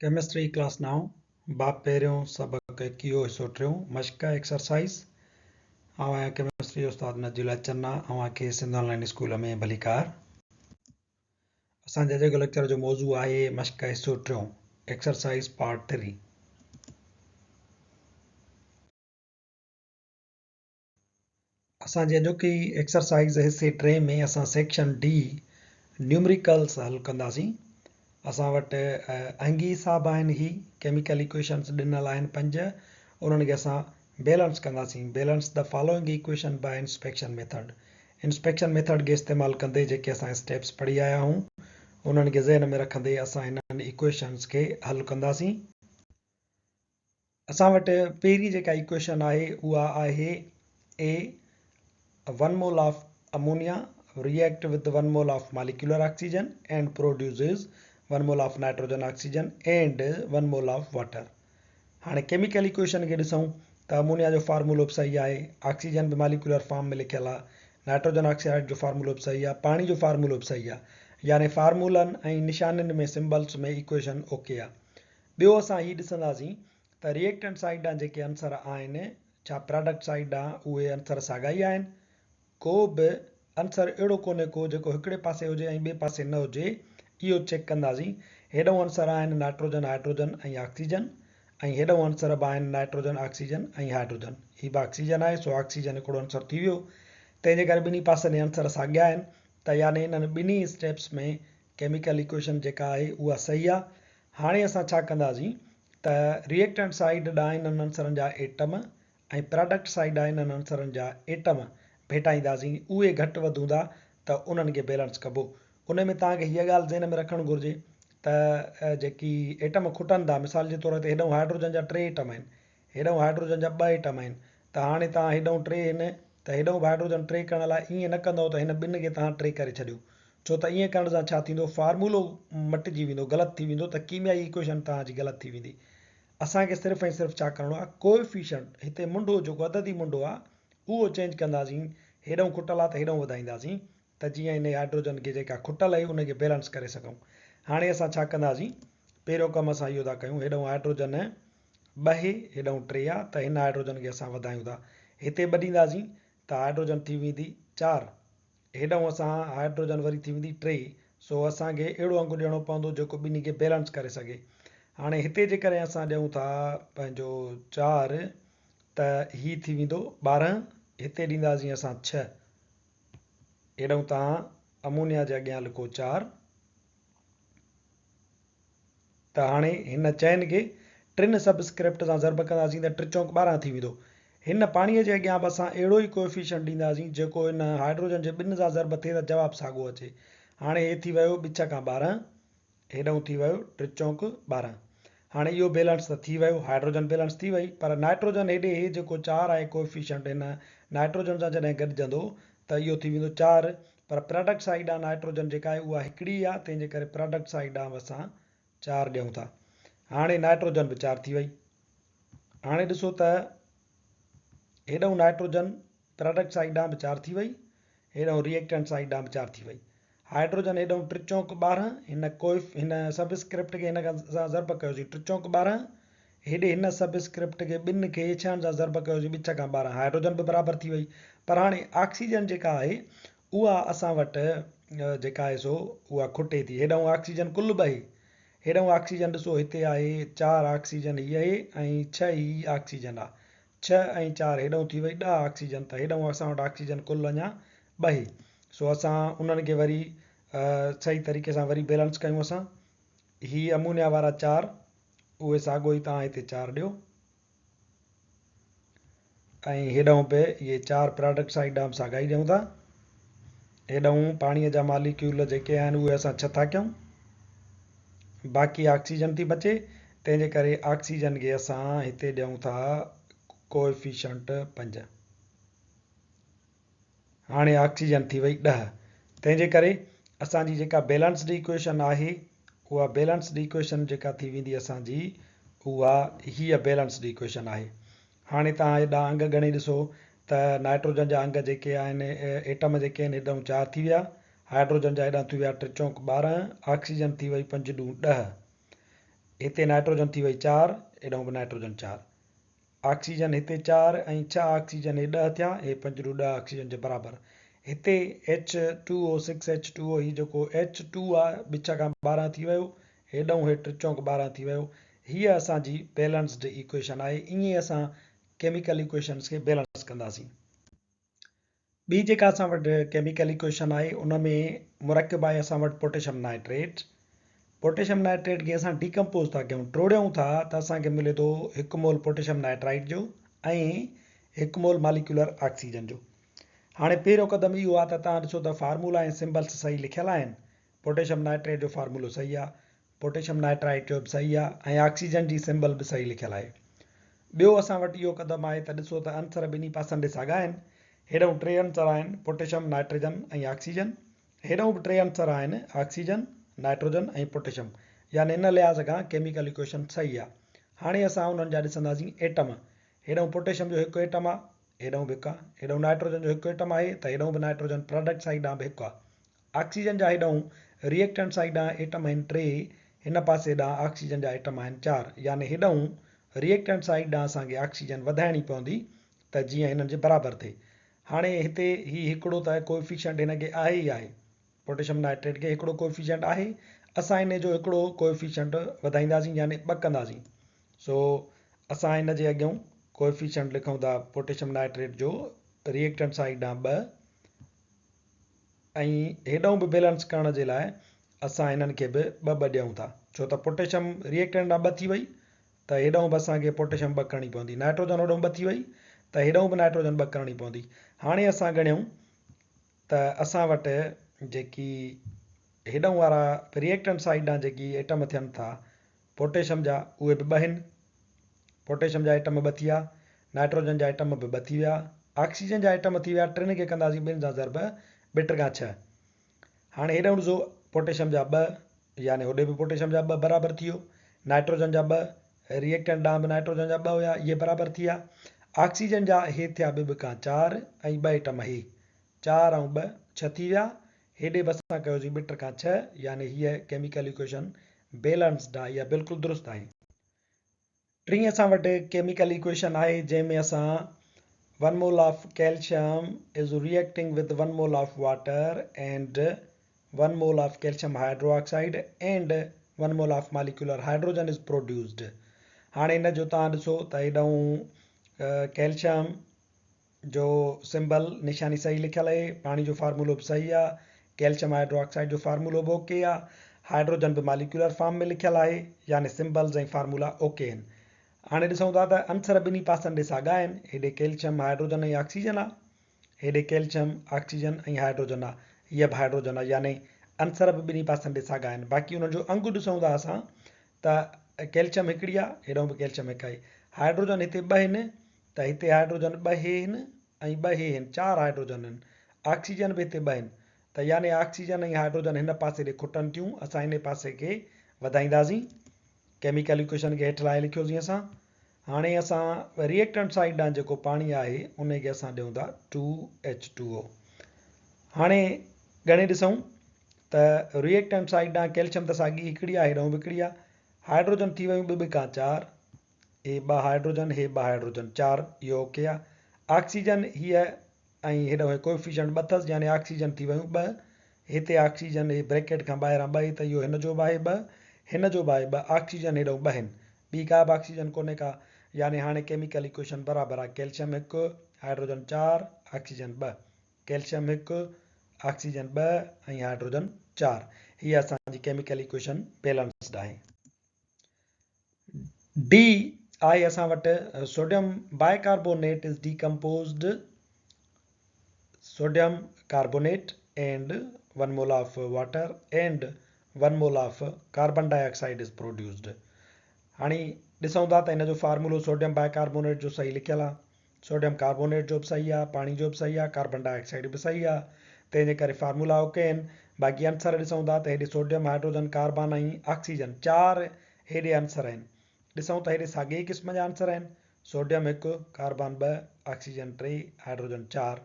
Chemistry class نائون، باب پهريون، سبق ايڪيهون، حصو ٽيون، مشق، Exercise، آئون آهيان ڪيمسٽري جو استاد نجي الله چنا، اوهان کي سنڌ آن لائين اسڪول ۾ ڀليڪار. اسان جي اڄوڪي ليڪچر جو موضوع آهي مشق حصو ٽيون، Exercise Part Three. اسان جي اڄوڪي ايڪسرسائيز حصي ٽئين ۾ اسان سيڪشن ڊي نيومريڪلز حل ڪنداسين. اسان وٽ انگي حساب آهن هي ڪيميڪل ايڪويشنز ڏنل آهن پنج انهن کي اسان بيلنس ڪنداسين balance the following equation by inspection method inspection method کي استعمال ڪندي جيڪي اسان اسٽيپس پڙهي آيا آهيون انهن کي ذهن ۾ رکندي اسان هنن ايڪويشنز کي حل ڪنداسين. اسان وٽ پهرين جيڪا ايڪويشن آهي اها آهي A one mole of ammonia react with one mole of molecular oxygen and produces one mole of nitrogen oxygen and one mole of water. هاڻي ڪيميڪل ايڪويشن کي ڏسون ته امونيا جو فارمولو به صحيح آهي، آڪسيجن به ماليڪيولر فارم ۾ لکيل آهي، نائٽروجن آڪسائيڊ جو فارمولو به صحيح آهي، پاڻي جو فارمولو به صحيح آهي، يعني فارمولن ۽ نشانين ۾ سمبلز ۾ ايڪويشن اوڪي آهي. ٻيو اسان هي ڏسنداسين ته ريئيڪٽنٽ سائيڊ ڏانهن جيڪي عنصر آهن ڇا پراڊڪٽ سائيڊ ڏانهن اهي عنصر ساڳا ئي آهن؟ ڪو به عنصر اهڙو ڪونهي ڪو جيڪو هڪڙي پاسي هجي ۽ ٻئي پاسي نه هجي اهو چيڪ ڪنداسين. هيڏئون عنصر آهن نائٽروجن، هائڊروجن ۽ آڪسيجن ۽ هيڏئون عنصر به آهن نائٽروجن، آڪسيجن ۽ هائڊروجن. هي به آڪسيجن آهي سو آڪسيجن هڪڙو عنصر ٿي ويو. تنهن جي ڪري ٻنهي پاسن جي عنصر ساڳيا آهن ته يعني انهن ٻنهي اسٽيپس ۾ ڪيميڪل ايڪويشن جيڪا آهي اها صحيح آهي. هاڻي اسان ڇا ڪنداسين ته ريئيڪٽنٽ سائيڊ ڏانهن انهن عنصرن جا ايٽم ۽ پراڊڪٽ سائيڊ ڏانهن انهن عنصرن جا ايٽم ڀيٽائينداسين اهي گهٽ وڌ هوندا ته انهن کي بيلنس ڪبو. ان ۾ توهان کي هيء ڳالهه ذهن ۾ رکڻ گهرجي ته جيڪي ايٽم کٽن ٿا مثال جي طور تي هيڏانهن هائڊروجن جا ٽي ايٽم آهن هيڏانهن هائڊروجن جا ٻه ايٽم آهن ته هاڻي توهان هيڏانهن ٽي هن ته هيڏانهن به هائڊروجن ٽي ڪرڻ لاء ائين نه ڪندؤ ته هن ٻن کي توهان ٽي ڪري ڇڏيو ڇو ته ائين ڪرڻ سان ڇا ٿيندو فارمولو مٽجي ويندو غلط ٿي ويندو ته ڪيميائي ايڪويشن توهان جي غلط ٿي ويندي اسان کي صرف ۽ صرف ڇا ڪرڻو آهي ڪوئفيشنٽ هتي منڍو جيڪو عددي منڍو آهي اهو چينج ڪنداسين هيڏانهن کٽل آهي ته هيڏانهن وڌائينداسين ته جيئن انهي هائڊروجن کي جيڪا کٽل آهي ان کي بيلنس ڪري سگهون هاڻي اسان ڇا ڪنداسين پهريون ڪم اسان اهو ٿا ڪيون هيڏانهن هائڊروجن ٻه هي هيڏانهن ٽي آ ته هن هائڊروجن کي اسان وڌايون ٿا هتي ٻه ڏينداسين ته هائڊروجن ٿي ويندي چار هيڏانهن اسان هائڊروجن وري ٿي ويندي ٽي سو اسان کي اهڙو انگ ڏيڻو پوندو جيڪو ٻنهي کي بيلنس ڪري سگهي هاڻي هتي جيڪڏهن اسان ڏيون ٿا پنهنجو چار ته هي ٿي ويندو 12 هتي ڏينداسين اسان ڇهه هيڏانهن توهان امونيا جي اڳيان لکو چار ته هاڻي هن چئن کي ٽن سب اسڪرپٽ سان ضرب ڪنداسين ته ٽي چونڪ 12 ٿي ويندو. هن پاڻيء جي اڳيان به اسان اهڙو ئي ڪوئفيشنٽ ڏينداسين جيڪو هن هائڊروجن جي ٻن سان ضرب ٿئي ته جواب ساڳو اچي. هاڻي هي ٿي ويو ٻه ڇڪا 12 هيڏانهن ٿي ويو ٽي چونڪ 12. هاڻي اهو بيلنس ته ٿي ويو، هائڊروجن بيلنس ٿي وئي، پر نائٽروجن هيڏي هي جيڪو چار آهي ڪوئفيشنٽ هن نائٽروجن سان جڏهن گڏجندو ته اهو ٿي ويندو چار، پر پراڊڪٽ سائيڊ ڏانهن نائٽروجن جيڪا آهي اها هڪڙي ئي آهي، تنهن جي ڪري پراڊڪٽ سائيڊ ڏانهن به اسان چار ڏيون ٿا. هاڻي نائٽروجن به چار ٿي وئي. هاڻي ڏسو ته هيڏانهن نائٽروجن پراڊڪٽ سائيڊ ڏانهن به چار ٿي وئي، هيڏانهن ريئيڪٽنٽ سائيڊ ڏانهن به چار ٿي وئي. هائڊروجن هيڏانهن ٽي چونڪ 12، هن ڪوئف هن سب اسڪرپٽ کي هن کان سان ضرب ڪيوسين ٽي چونڪ 12، هيڏي هن سب اسڪرپٽ کي ٻن کي ڇهن سان ضرب ڪيوسين ٻه ڇڪا 12، هائڊروجن به برابر ٿي وئي. پر هاڻي آڪسيجن جيڪا آهي اها اسان وٽ جيڪا آهي سو اها کٽي ٿي. هيڏانهن آڪسيجن ڪل ٻه آهي. هيڏانهن آڪسيجن ڏسو هتي آهي چار آڪسيجن هي آهي ۽ ڇهه هي آڪسيجن آهي. ڇهه ۽ چار هيڏانهن ٿي وئي 10 آڪسيجن ته هيڏانهن اسان وٽ آڪسيجن ڪل اڃا ٻه هي سو اسان انهن کي وري صحيح طريقي سان وري بيلنس ڪيون اسان هي امونيا وارا چار اهي ساڳو ئي توهان هتي چار ڏيو ۽ هيڏانهن به اهي چار پراڊڪٽ سائيڊ ڏانهن به ساڳا ئي ڏيون ٿا هيڏانهن پاڻيء جا ماليڪيول جيڪي آهن اهي اسان ڇهه ٿا ڪيون باقي آڪسيجن ٿي بچي تنهن جي ڪري آڪسيجن کي اسان هتي ڏيون ٿا ڪوئفيشنٽ پنج. هاڻي آڪسيجن ٿي وئي 10. تنهن جي ڪري اسان جي جيڪا بيلنسڊ ايڪويشن آهي اها بيلنسڊ ايڪويشن جيڪا ٿي ويندي اسان جي اها هيء بيلنسڊ ايڪويشن آهي. هاڻي توهان هيڏانهن انگ ڳڻي ڏسو ته نائٽروجن جا انگ جيڪي آهن ايٽم جيڪي آهن هيڏانهن چار ٿي ويا، هائڊروجن جا هيڏانهن ٿي ويا ٽي چونڪ 12، آڪسيجن ٿي وئي پنج ڏون 10. هتي نائٽروجن ٿي وئي چار، هيڏانهن به نائٽروجن چار. آڪسيجن هتي چار ۽ ڇهه آڪسيجن هي 10 ٿيا، هي پنج ڏو 10 آڪسيجن جي برابر. هتي H two O six H two O هي جيڪو ايڇ ٽو آ به ڇهه کان 12 ٿي ويو، هيڏانهن هي ٽي چونڪ 12 ٿي ويو. هيء اسان جي بيلنسڊ ايڪويشن آهي. ائين ئي اسان ڪيميڪل ايڪويشنز کي بيلنس ڪنداسين. ٻي جيڪا اسان وٽ ڪيميڪل ايڪويشن آهي ان ۾ مرڪب آهي اسان وٽ پوٽيشم نائٽريٽ. پوٽيشم نائٽريٽ کي اسان ڊيڪمپوز ٿا ڪيون، ٽوڙيون ٿا ته اسان کي ملي ٿو هڪ مول پوٽيشم نائٽرائيٽ جو ۽ هڪ مول ماليڪيولر آڪسيجن جو. هاڻي پهريون قدم اهو آهي ته توهان ڏسو ته فارمولا ۽ سمبلس صحيح لکيل آهن. پوٽيشم نائٽريٽ جو فارمولو صحيح آهي، پوٽيشم نائٽرائيٽ جو به صحيح آهي ۽ آڪسيجن جي سمبل به صحيح لکيل آهي. ٻيو اسان وٽ اهو قدم آهي ته ڏسو ته عنصر ٻنهي پاسن ڏي ساڳا آهن. هيڏانهن ٽي عنصر آهن، پوٽيشم، نائٽريجن ۽ آڪسيجن. هيڏانهن به ٽي عنصر آهن، آڪسيجن، نائٽروجن ۽ پوٽيشم. يعني ان لحاظ کان ڪيميڪل ايڪويشن صحيح آهي. هاڻي اسان انهن جا ڏسنداسين ايٽم. هيڏانهن پوٽيشم جو هڪ ايٽم آهي، هيڏانهن به هڪ آهي. هيڏانهن نائٽروجن جو هڪ ايٽم آهي ته هيڏانهن به نائٽروجن پراڊڪٽ سائيڊ ڏانهن به هڪ آهي. آڪسيجن جا هيڏانهن ريئڪٽنٽ سائيڊ ڏانهن ايٽم آهن ٽي، هن پاسي ڏانهن آڪسيجن جا ايٽم آهن چار، يعني هيڏانهن ريئڪٽنٽ سائيڊ ڏانهن اسان کي آڪسيجن وڌائڻي پوندي ته جيئن هنن جي برابر ٿئي. هاڻي هتي هي هڪڙو ته ڪوئفيشنٽ هن کي آهي ئي آهي، پوٽيشم نائٽريٽ کي هڪڙو ڪوئفيشنٽ آهي، اسان انهي جو هڪڙو ڪوئفيشنٽ وڌائينداسين يعني ٻه ڪنداسين. سو اسان هن جي اڳيون ڪوئفيشنٽ لکون ٿا پوٽيشم نائٽريٽ جو ريئڪٽنٽ سائيڊ ڏانهن ٻه، ۽ هيڏانهن به بيلنس ڪرڻ جي لاء اسان هنن کي به ٻه ٻه ڏيون ٿا ڇو ته پوٽيشم ريئڪٽنٽ ڏانهن ٻه ٿي وئي ته هيڏانهن به اسان کي پوٽيشم ٻه ڪرڻي پوندي، نائٽروجن هوڏانهن ٻه ٿي وئي ته هيڏانهن به نائٽروجن ٻه ڪرڻي پوندي. هاڻي اسان ڳڻيون ته اسان وٽ جيڪي هيڏانهن وارا ريئڪٽنٽ سائيڊ ڏانهن جيڪي ايٽم ٿين ٿا پوٽيشم جا اهي به ٻه آهن. پوٽيشم جا ايٽم ٻه ٿي ويا، نائٽروجن جا ايٽم به ٻه ٿي ويا، آڪسيجن جا ايٽم ٿي ويا ٽن کي ڪنداسين ٻن سان ضرب ٻه ٽيگا ڇهه. هاڻي هيڏانهن ڏسو پوٽيشم جا ٻه يعني هوڏي به پوٽيشم جا ٻه برابر ٿي ويو، نائٽروجن جا ٻه ريئڪٽنٽ ڏانهن به نائٽروجن جا ٻه هيا اهي برابر ٿي ويا، آڪسيجن جا هي ٿيا ٻه ٻه کان چار ۽ ٻه ايٽم هي چار ۽ ٻه ڇهه ٿي ويا، هيڏي به اسان ڪيوسين ٻه ٽڪا ڇهه يعني هيء ڪيميڪل ايڪويشن بيلنسڊ آهي اها بلڪل درست آهي. ٽين اسان وٽ ڪيميڪل ايڪويشن آهي جنهن ۾ اسان one mole of calcium is reacting with one mole of water and one mole of calcium hydroxide and one mole of molecular hydrogen is produced. هاڻي ان جو توهان ڏسو ته هيڏانهن ڪيلشم جو سمبل، نشاني، صحيح لکيل آهي، پاڻي جو فارمولو به صحيح آهي، ڪيلشم هائيڊرو آڪسائيڊ جو فارمولو به اوڪي آهي، هائيڊروجن به ماليڪيولر فارم ۾ لکيل آهي، يعني سمبلز ۽ فارمولا اوڪي آهن. هاڻي ڏسون ٿا ته عنصر ٻنهي پاسن ڏي ساڳا آهن، هيڏي ڪيلشم، هائيڊروجن ۽ آڪسيجن آهي، هيڏي ڪيلشم، آڪسيجن ۽ هائيڊروجن آهي، هيء به هائيڊروجن آهي، يعني عنصر به ٻنهي پاسن ڏي ساڳا آهن، باقي انهن جو انگ ڏسون ٿا اسان ته ڪيلشم هڪڙي آهي، هيڏانهن به ڪيلشم هڪ آهي، هائيڊروجن هتي ٻه آهن، ته هتي هائيڊروجن ٻه هي هن ۽ ٻه هي هن، چار هائيڊروجن هن. آڪسيجن به هتي ٻه هن. ته يعني آڪسيجن ۽ هائيڊروجن هن پاسي ڏي کٽن ٿيون، اسان انهي پاسي کي وڌائينداسين. ڪيميڪل ايڪويشن کي هيٺ لاهي لکيوسين اسان. هاڻي اسان ريئڪٽنٽ سائيڊ ڏانهن جيڪو پاڻي آهي انهي کي اسان ڏيون ٿا ٽو ايڇ ٽو او. هاڻي ڳڻي ڏسون ته ريئڪٽنٽ سائيڊ ڏانهن ڪيلشم ته ساڳي هڪڙي آهي، هيڏانهن به هڪڙي آهي. هائيڊروجن ٿي ويون ٻه ٻه کان چار. هي ٻه هائيڊروجن، هي ٻه هائيڊروجن، چار، اهو اوڪي آ. آڪسيجن هيء ۽ هيڏانهن هي ڪوئفيشنٽ ٻه اٿس يعني آڪسيجن ٿي ويون ٻه. هتي آڪسيجن هي بريڪيٽ کان ٻاهران ٻه هي ته اهو هن جو به آهي ٻه، هن جو به آهي ٻه، آڪسيجن هيڏانهن ٻه هن. ٻي ڪا به آڪسيجن ڪونهي ڪا. يعني هاڻي ڪيميڪل ايڪويشن برابر آ ڪيلشم هڪ، هائيڊروجن چار، آڪسيجن ٻه. ڪيلشم هڪ، آڪسيجن ٻه ۽ هائيڊروجن چار. هيء اسان جي ڪيميڪل ايڪويشن بيلنسڊ آهي. ڊي آهي اسان وٽ sodium bicarbonate is decomposed sodium carbonate and one mole of water and one mole of carbon dioxide is produced. هاڻي ڏسون ٿا ته ان جو فارمولو سوڊيم بائي ڪاربونيٽ جو صحيح لکيل آهي، سوڊيم ڪاربونيٽ جو به صحيح آ، پاڻي جو به صحيح آ، ڪاربن ڊاء آڪسائيڊ به صحيح آ، تنهن جي ڪري فارمولا اوڪي آهن. باقي عنصر ڏسون ٿا ته هيڏي سوڊيم، هائيڊروجن، ڪاربان ۽ آڪسيجن چار هيڏي عنصر آهن. ڏسون ته هيڏي ساڳئي ئي قسم جا عنصر آهن، سوڊيم هڪ، ڪاربان ٻه، آڪسيجن ٽي، هائيڊروجن چار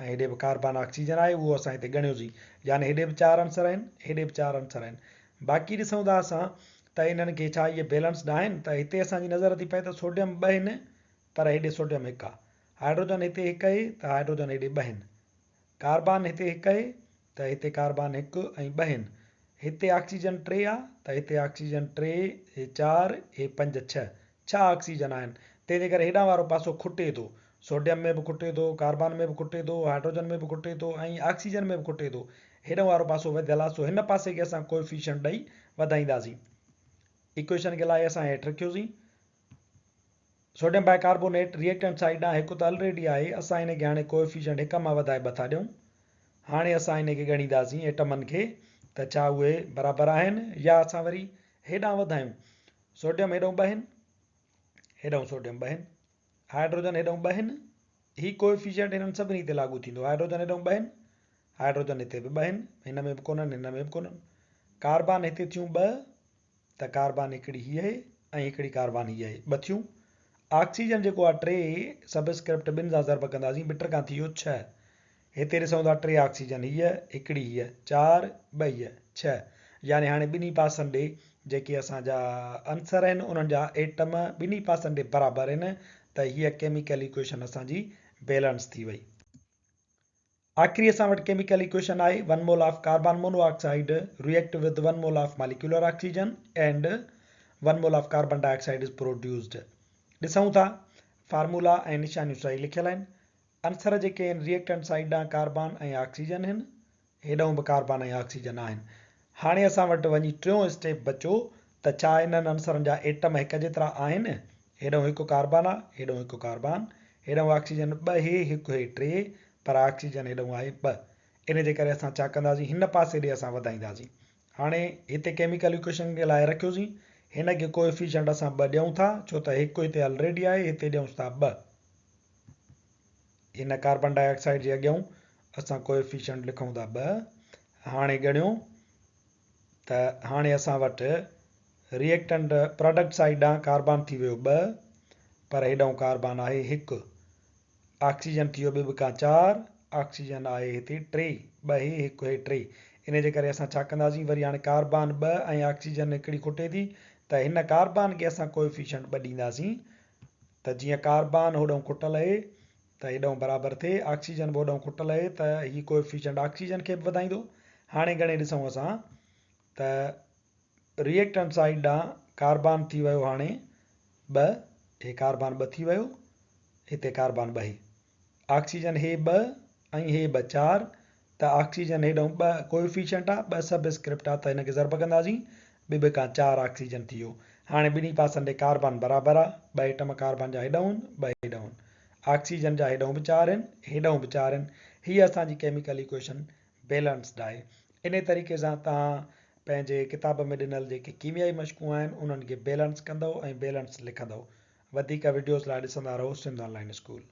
۽ هيڏي به ڪاربان آڪسيجن آهي اهو اسان هتي ڳڻيوسين يعني هيڏي به چار عنصر آهن هيڏي به چار عنصر آهن. باقي ڏسون ٿا اسان ته انهن کي ڇا اهي بيلنسڊ آهن؟ ته هتي اسان جي نظر ٿي پئي ته سوڊيم ٻه آهن پر هيڏي سوڊيم هڪ آهي. هائڊروجن هتي هڪ آهي ته هائڊروجن هيڏي ٻه آهن. ڪاربان هتي هڪ آهي ته هتي ڪاربان هڪ ۽ ٻه آهن. هتي آڪسيجن ٽي آ ته هتي آڪسيجن ٽي، هي چار، هي پنج، ڇهه. ڇهه آڪسيجن آهن. تنهن جي ڪري هيڏانهن وارو پاسو کٽي ٿو. سوڊيم ۾ به کٽي ٿو، ڪاربان ۾ به کٽي ٿو، هائڊروجن ۾ به کٽي ٿو ۽ آڪسيجن ۾ به کٽي ٿو. هيڏانهن وارو پاسو وڌيل آ سو هن پاسي کي اسان ڪوئفيشنٽ ڏئي وڌائينداسين. ايڪويشن کي لاهي اسان هيٺ رکيوسين. سوڊيم باء ڪاربونيٽ ريئيڪٽنٽ سائيڊ ڏانهن هڪ ته الريڊي آهي، اسان ان کي هاڻي ڪوئفيشنٽ هڪ مان وڌائي ٻه ٿا ڏيون. هاڻي اسان ان کي ڳڻينداسين ايٽمن کي ته ڇا اهي برابر آهن يا اسان وري هيڏانهن وڌايون. سوڊيم هيڏانهن ٻه آهن، هيڏانهن سوڊيم ٻه آهن، هائڊروجن هيڏانهن ٻه آهن، هي ڪوئفيشنٽ هنن سڀني تي لاڳو ٿيندو. هائڊروجن هيڏانهن ٻه آهن، هائڊروجن هتي به ٻه آهن، هن ۾ به ڪونهن، هن ۾ به ڪونهن. ڪاربان هتي ٿيون ٻه، ته ڪاربان هڪڙي هيء آهي ۽ هڪڙي ڪاربان هيء آهي، ٻه ٿيون. آڪسيجن جيڪو آهي ٽي، سب اسڪرپٽ ٻن سان ضرب ڪنداسين، ٻه ٽڪان ٿي ويو ڇهه. هتي ڏسون ٿا ٽي آڪسيجن هيء، هڪڙي هيء، چار، ٻه هيء، ڇهه. يعني هاڻي ٻنهي پاسن ڏي جيڪي اسان جا عنصر آهن انهن جا ايٽم ٻنهي پاسن ڏي برابر آهن ته هيء ڪيميڪل ايڪويشن اسان جي بيلنس ٿي وئي. آخري اسان وٽ ڪيميڪل ايڪويشن آهي one mole of carbon monoxide react with one mole of molecular oxygen and one mole of carbon dioxide is produced. ڏسون ٿا فارمولا ۽ نشانيون صحيح لکيل آهن. عنصر جيڪي آهن ريئيڪٽنٽ سائيڊ ڏانهن ڪاربان ۽ آڪسيجن آهن. هيڏانهن به ڪاربان ۽ آڪسيجن آهن. هاڻي اسان وٽ وڃي ٽيون اسٽيپ بچو ته ڇا انهن عنصرن جا ايٽم هڪ جيترا آهن؟ هيڏانهن هڪ ڪاربان آ، هيڏانهن هڪ ڪاربان، هيڏانهن آڪسيجن ٻه هي، هڪ هي ٽي، پر آڪسيجن هيڏانهن آهي ٻه. ان جي ڪري اسان ڇا ڪنداسين، هن پاسي ڏي اسان وڌائينداسين. هاڻي هتي ڪيميڪل ايڪويشن کي لاهي رکيوسين، هن کي ڪوئفيشنٽ اسان ٻه ڏيون ٿا، ڇو ته هڪ هتي الريڊي آهي، هتي ڏيونس ٿا ٻه. هن ڪاربان ڊاء آڪسائيڊ جي اڳيئون اسان ڪوئفيشنٽ لکون ٿا ٻه. هاڻي ڳڻيو ته هاڻي اسان وٽ ريئيڪٽنٽ پراڊڪٽ سائيڊ ڏانهن ڪاربان ٿي ويو ٻه پر هيڏانهن ڪاربان آهي هڪ آڪسيجن ٿي ويو ٻه ٻڪان چار آڪسيجن آهي هتي ٽي ٻه هي هڪ هي ٽي ان جي ڪري اسان ڇا ڪنداسين وري هاڻي ڪاربان ٻه ۽ آڪسيجن هڪڙي کٽي ٿي ته هن ڪاربان کي اسان ڪوئفيشنٽ ٻه ڏينداسين ته جيئن ڪاربان هوڏانهن کٽل اهي ته هيڏانهن برابر ٿئي، آڪسيجن به هوڏانهن کٽل اهي ته هي ڪوئفيشنٽ آڪسيجن کي به وڌائيندو. هاڻي ڳڻي ڏسون اسان ته ريئيڪٽنٽ سائيڊ ڏانهن ڪاربان ٿي ويو هاڻي ٻه، هي ڪاربان ٻه ٿي ويو، هتي ڪاربان ٻه هي. آڪسيجن هي ٻه ۽ هي ٻه چار ته آڪسيجن هيڏانهن ٻه ڪوئفيشنٽ آ، ٻه سب اسڪرپٽ آ ته هن کي ضرب ڪنداسين، ٻه ٻه کان چار آڪسيجن ٿي ويو. هاڻي ٻنهي پاسن ڏي ڪاربان برابر آ، ٻه ايٽم ڪاربان جا هيڏانهن آهن، ٻه هيڏانهن آهن. آڪسيجن جا هيڏانهن به چار آهن، هيڏانهن به چار آهن. هيء اسان جي ڪيميڪل ايڪويشن بيلنسڊ آهي. انهي طريقي سان توهان پنهنجي ڪتاب ۾ ڏنل جيڪي ڪيميائي مشقون آهن، انهن کي بيلنس ڪندؤ ۽ بيلنس لکندؤ. وڌيڪ وڊيوز لاء ڏسندا رهو سنڌ آن لائين اسڪول.